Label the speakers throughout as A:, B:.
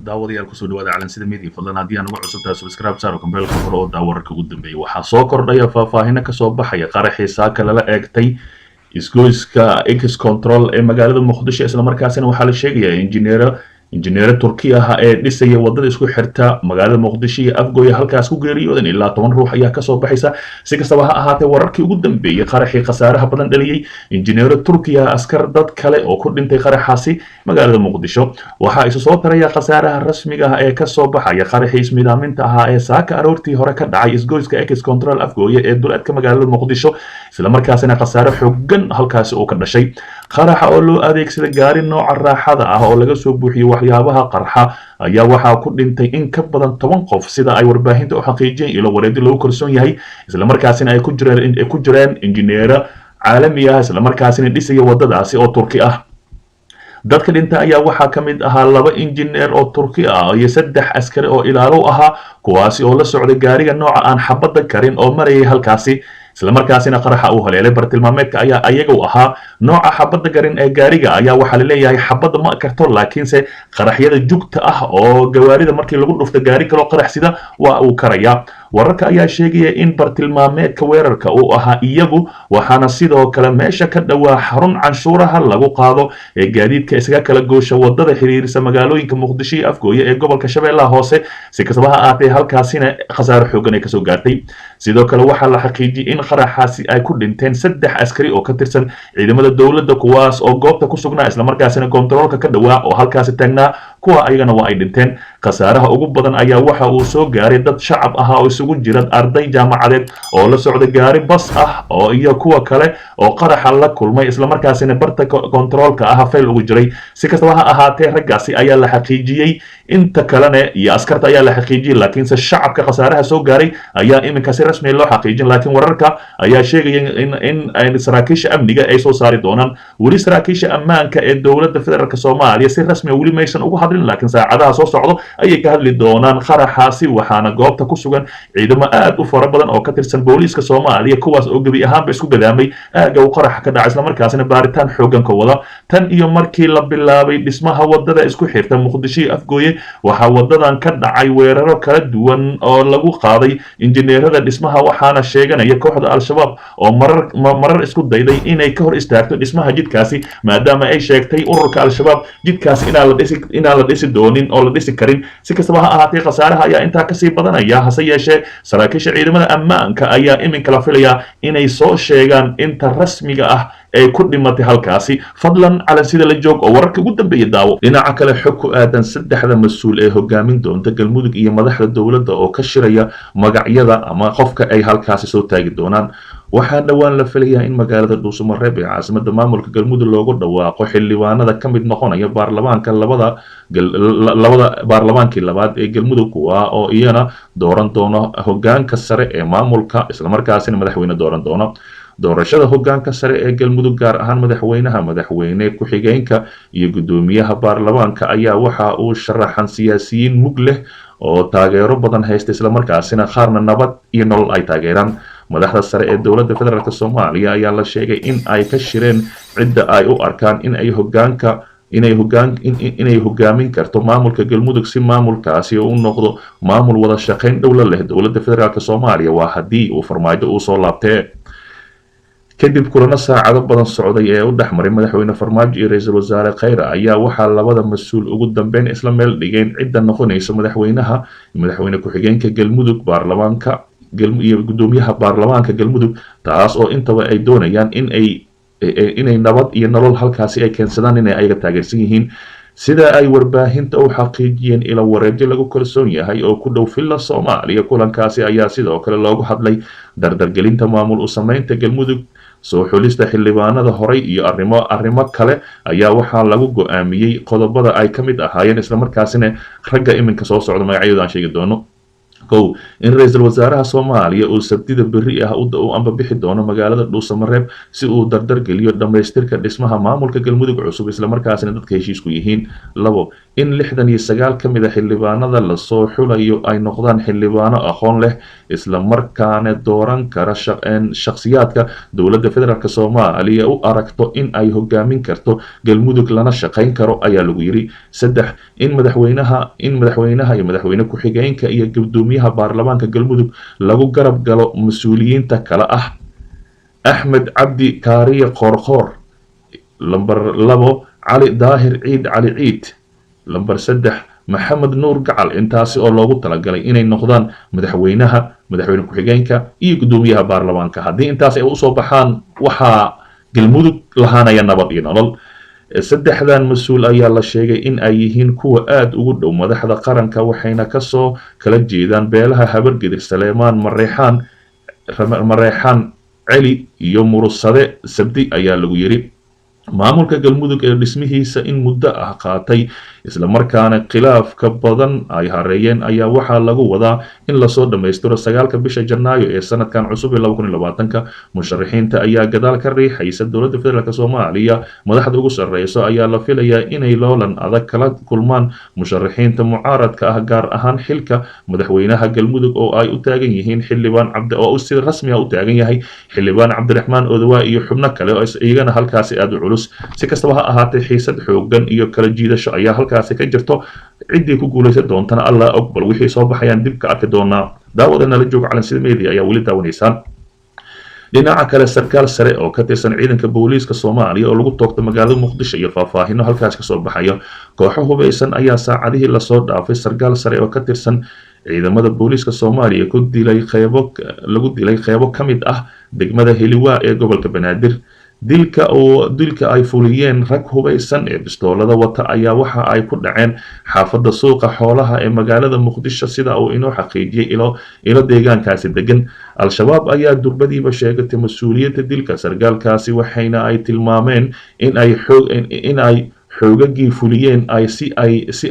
A: Daawadayaal, kusoo dhawaada Calansida Media. Fadlan haddii aan ugu cusub tahay, subscribe saaro kambeelka hore oo daa wararka ugu dambeeyay. Waxaa soo kordhaya faahfaahino kasoo baxaya qaraxii saaka lala eegtay isgoyska Ex Control ee magaalada Muqdisho. Islamarkaasina waxaa la sheegayaa injineero Turki ah ee dhisaya wadada isku xirta magaalada Muqdisho iyo Afgoya halkaas ku geeriyoodan. Ilaa 10 ruux ayaa kasoo baxaysa. Si kastaba ha ahaatee, wararkii ugu dambeeyey qaraxii khasaaraha badan dhaliyey, injineero Turkiya, askar, dad kale oo ku dhintay qaraxaasi magaalada Muqdisho. Waxaa isu soo taraya khasaaraha rasmiga ah ee kasoo baxaya qaraxii ismidaaminta ahaa ee saaka aroortii hore ka dhacay isgoyska Ex Control Afgooye ee duleedka magaalada Muqdisho, islamarkaasina khasaare xooggan halkaasi uu ka dhashay. Qaraxa oo loo adeegsaday gaari nooca raaxada ah oo laga soo buuxiyey waxyaabaha qarxa ayaa waxaa ku dhintay in ka badan 10 qof, sida ay warbaahinta u xaqiijiyeen ilo wareedi lagu kalsoon yahay, islamarkaasina ay ku jireen injineero caalami ah, islamarkaasina dhisaya wadadaasi oo Turki ah. Dadka dhinta ayaa waxaa ka mid ahaa laba injineer oo Turki ah iyo saddex askari oo ilaalow ahaa, kuwaasi oo la socday gaariga nooca aan xabadda karin oo marayay halkaasi, islamarkaasina qaraxa uu haleelay. Bartilmaameedka ayaa ayagu ahaa nooca xabadda garin ee gaariga ayaa waxaa laleeyahay xabadda ma karto, laakiinse qaraxyada jugta ah oo gawaarida markii lagu dhufto gaari kaloo qarax sida waa uu karayaa. Wararka ayaa sheegaya in bartilmaameedka weerarka uu ahaa iyagu, waxaana sidoo kale meesha ka dhowaa xarun canshuuraha lagu qaado ee gaadiidka isaga kala goosha wadada xiriirisa magaalooyinka Muqdisho iyo Afgooye ee gobolka Shabeellaha Hoose. Si kastaba ha ahaatee, halkaasina khasaaro xoogan ay kasoo gaartay. Sidoo kale waxaa la xaqiijiyey in qaraxaasi ay ku dhinteen saddex askari oo ka tirsan ciidamada dowladda, kuwaas oo goobta ku sugnaa, islamarkaasina kontaroolka ka dhowaa oo halkaasi taagnaa. Kuwa ayagana waa ay dhinteen. Khasaaraha ugu badan ayaa waxa uu soo gaaray dad shacab ah oo isugu jira arday jaamacadeed oo la socda gaari bas ah oo iyo kuwa kale oo qaraxa la kulmay, islamarkaasina barta kontaroolka ah fayl ugu jiray. Si kastaba ha ahaatee, raggaasi ayaa la xaqiijiyey, inta kalena iyo askarta ayaa la xaqiijiyey, laakiinse shacabka khasaaraha soo gaaray ayaa iminka si rasmi loo xaqiijin. Laakiin wararka ayaa sheegaya in saraakiisha amniga ay soo saari doonaan. Weli saraakiisha ammaanka ee dowladda federaalk Soomaaliya si rasmi weli maysan ugu hadlin, laakiin saacadaha soo socdo ayay ka hadli doonaan qaraxaasi. Waxaana goobta ku sugan ciidamo aad u fara badan oo ka tirsan booliiska Soomaaliya, kuwaas oo gebi ahaanba isku gadaamay aagga uu qaraxa ka dhacay, islamarkaasina baaritaan xooggan ka wada. Tan iyo markii la bilaabay dhismaha wadada isku xirta Muqdisho iyo Afgooye, waxaa wadadan ka dhacay weeraro kala duwan oo lagu qaaday injineerada dhismaha, waxaana sheeganaya kooxda Al-Shabaab oo marar isku dayday inay ka hor istaagto dhismaha jidkaasi, maadaama ay sheegtay ururka Al-Shabaab jidkaasi inaan la dhisi doonin oo la dhisi karin. Si kastaba ha ahaatee, khasaaraha ayaa intaa kasii badanaya. Hase yeeshee, saraakiisha ciidamada ammaanka ayaa iminka la filayaa inay soo sheegaan inta rasmiga ah ee ku dhimatay halkaasi. Fadlan Calansida la joog oo wararka ugu dambeeya daawo. Dhinaca kale, xog ku aadan saddexda mas-uul ee hogaamin doonta Galmudug iyo madaxda dowladda oo ka shiraya magacyada ama qofka ay halkaasi soo taagi doonaan. Waxaa dhowaan la filayaa in magaalada Dhuusamareeb ee caasimada maamulka Galmudug loogu dhawaaqo xildhibaanada ka mid noqonaya baarlamaanka labada baarlamaankii labaad ee Galmudug, kuwa oo iyana dooran doono hogaanka sare ee maamulka, islamarkaasina madaxweyne dooran doono. Doorashada hogaanka sare ee Galmudug, gaar ahaan madaxweynaha, madaxweyne ku-xigeenka iyo guddoomiyaha baarlamaanka, ayaa waxa uu sharaxan siyaasiyiin mug leh oo taageero badan haysta, islamarkaasina qaarna Nabad iyo Nolol ay taageeraan. Madaxda sare ee dowladda federaalk Soomaaliya ayaa la sheegay in ay ka shireen cidda ay u arkaan in ay hogaanka inay hogaan inay hogaamin karto maamulka Galmudug, si maamulkaasi u noqdo maamul wada shaqayn dhow la leh dowladda federaalk Soomaaliya, waa haddii uu Farmaajo uu soo laabtee. Kadib kulano saacado badan socday ee u dhexmaray madaxweyne Farmaajo iyo ra-iisul wasaare Khayre ayaa waxaa labada mas-uul ugu dambeyn isla meel dhigeen cidda noqonaysa madaxweynaha, madaxweyne ku-xigeenka Galmudug, baarlamaanka iyo guddoomiyaha baarlamaanka Galmudug, taas oo intaba ay doonayaan in ay inay Nabad iyo Nolol halkaasi ay keensadaan inay ayaga taageersan yihiin, sida ay warbaahinta u xaqiijiyeen ilo wareegyo lagu kalsoon yahay oo ku dhow Villa Soomaaliya. Kulankaasi ayaa sidoo kale loogu hadlay dardargelinta maamul u sameynta Galmudug, soo xulista xildhibaanada horay iyo arrimo kale ayaa waxaa lagu go-aamiyey qodobada ay ka mid ahaayeen, islamarkaasina ragga iminka soo socda magacyadooda aan sheegi doono. Kow, in ra-iisul wasaaraha Soomaaliya uu Sabtida berri ah u ambabixi doono magaalada Dhuusamareeb si uu dardar geliyo dhammaystirka dhismaha maamulka Galmudug cusub, islamarkaasina dadka heshiisku yihiin. Labo, In 69 ka mid a xildhibaanada lasoo xulayo ay noqdaan xildhibaano aqoon leh, isla markaana dooran kara shakhsiyaadka dowladda federaalk Soomaaliya u aragto in ay hogaamin karto Galmudug lana shaqayn karo, ayaa lagu yiri. 3, in madaxweynaha iyo madaxweyne ku-xigeenka iyo guddoomiyaha baarlamaanka Galmudug lagu garab galo mas-uuliyiinta kale ah Axmed Cabdi Kaariye Qoorqoor, lambar 2 Cali Daahir Ciid Cali Ciid, lambar 3 Maxamed Nuur Gacal. Intaasi oo loogu talagalay inay noqdaan madaxweynaha, madaxweyne ku-xigeenka iyo guddoomiyaha baarlamaanka. Haddii intaas ay usoo baxaan, waxaa Galmudug lahaanaya nabad iyo nolol. 3dan mas-uul ayaa la sheegay in ay yihiin kuwa aada ugu dhow madaxda qaranka, waxayna kasoo kala jeedaan beelaha Habargedir, Saleemaan, Mareexaan Celi iyo Murusade Sabdi, ayaa lagu yiri. Maamulka Galmudug ee dhismihiisa in muddo ah qaatay, islamarkaana khilaafka badan ay hareeyeen, ayaa waxaa lagu wadaa in lasoo dhammaystiro 9ka bisha Janaayo ee sanadkan cusub ee 2020ka. Musharaxiinta ayaa gadaal ka riixaysa dowladda federaalk Soomaaliya. Madaxda ugu sarreysa ayaa la filayaa inay loolan adag kala kulmaan musharaxiinta mucaaradka ah, gaar ahaan xilka madaxweynaha Galmudug oo ay u taagan yihiin xildhibaan cabdi oo si rasmi ah u taagan yahay xildhibaan Cabdiraxmaan Odawaa iyo xubno kale oo iyagana halkaasi aada u culus. Si kastaba ha ahaatee, xiisad xoogan iyo kala jiidasho ayaa halkaasi ka jirto. Ciddii ku guulaysan doontana Allah og, bal wixii soo baxayaan dib ka arki doonaa. Daawada nala jooga, Calansida Media ayaa weli daawanaysaan. Dhinaca kale, sarkaal sare oo ka tirsan ciidanka booliiska Soomaaliya oo lagu toogto magaalada Muqdisho iyo faahfaahino halkaas kasoo baxayo. Kooxo hubeysan ayaa saacadihii lasoo dhaafay sarkaal sare oo ka tirsan ciidamada booliiska Soomaaliya ku dilay qeybo lagu dilay qeybo ka mid ah degmada Heliwaa ee gobolka Banaadir. Dilka ay fuliyeen rag hubeysan ee bistoolada wata ayaa waxa ay ku dhaceen xaafadda Suuqa Xoolaha ee magaalada Muqdisho, sida uu inoo xaqiijiyey ilo deegaankaasi degan. Al-Shabaab ayaa durbadiiba sheegatay mas-uuliyadda dilka sargaalkaasi, waxayna ay tilmaameen in ay xoogagii fuliyeen ay si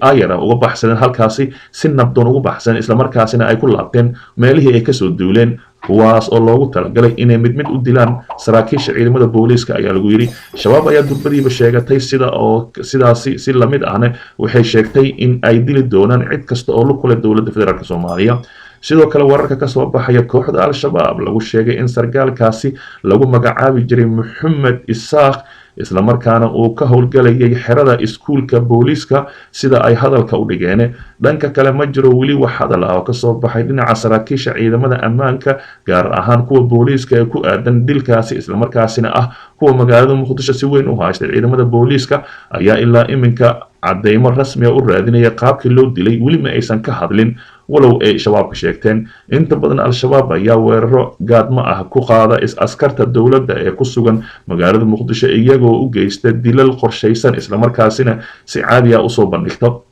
A: ayara uga baxsadeen halkaasi, si nabdoon ugu baxsadeen, islamarkaasina ay ku laabteen meelihii ay kasoo duuleen, kuwaas oo loogu talagalay inay mid mid u dilaan saraakiisha ciidamada booliiska, ayaa lagu yidhi. Shabaab ayaa durbadiiba sheegatay sida oo sidaasi si lamid ahna waxay sheegtay in ay dili doonaan cid kasta oo lug ku leh dowladda federaalk Soomaaliya. Sidoo kale, wararka kasoo baxaya kooxda Al-Shabaab lagu sheegay in sargaalkaasi lagu magacaabi jiray Maxamed Isaaq, islamarkaana uu ka howlgalayay xerada iskuulka booliiska, sida ay hadalka u dhigeen. Dhanka kale, ma jiro weli wax hadal ah oo kasoo baxay dhinaca saraakiisha ciidamada ammaanka, gaar ahaan kuwa booliiska ee ku aadan dilkaasi, islamarkaasina ah kuwa magaalada Muqdisho si weyn u haystay. Ciidamada booliiska ayaa ilaa iminka cadeymo rasmi ah u raadinaya qaabkii loo dilay, weli ma aysan ka hadlin, walow ay Shabaabka sheegteen. Inta badan Al-Shabaab ayaa weeraro gaadmo ah ku qaada is askarta dowladda ee ku sugan magaalada Muqdisho, iyagoo u geysta dilal qorshaysan, islamarkaasina si caadi ah usoo bandhigto.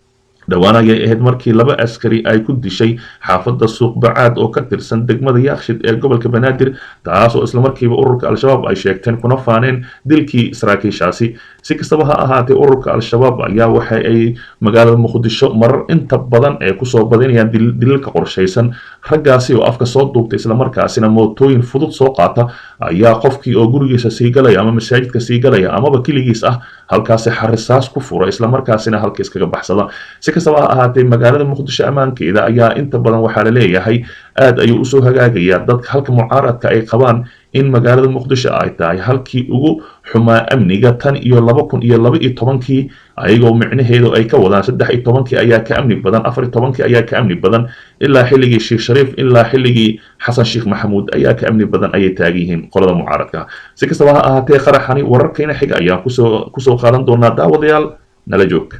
A: Dhowaan ayay ahayd markii 2 askari ay ku dishay xaafadda Suuq Bacaad oo ka tirsan degmada Yaakshid ee gobolka Banaadir, taas oo islamarkiiba ururka Al-Shabaab ay sheegteen kuna faaneen dilkii saraakiishaasi. Si kastaba ha ahaatee, ururka Al-Shabaab ayaa waxa ay magaalada Muqdisho marar inta badan ee kusoo badinayaan dilalka qorshaysan. Raggaasi oo afka soo duubtay, islamarkaasina mootooyin fudud soo qaata, ayaa qofkii oo gurigiisa sii galaya ama masaajidka sii galaya amaba keligiis ah halkaasi xarisaas ku fura, islamarkaasina halka iskaga baxsada. Si kastaba ha ahaatee, magaalada Muqdisho ammaankeeda ayaa inta badan waxaa la leeyahay aad ayuu usoo hagaagayaa dadka, halka mucaaradka ay qabaan in magaalada Muqdisho ay tahay halkii ugu xumaa amniga tan iyo 2012kii, ayagoo micnaheedu ay ka wadaan 13kii ayaa ka amni badan, 14kii ayaa ka amni badan, ilaa xilligii Sheekh Shariif, ilaa xilligii Xasan Sheekh Maxamuud ayaa ka amni badan ayay taagan yihiin qolada mucaaradka. Si kastaba ha ahaatee, qaraxani wararkayna xiga ayaan kusoo qaadan doonaa. Daawadayaal, nala joog.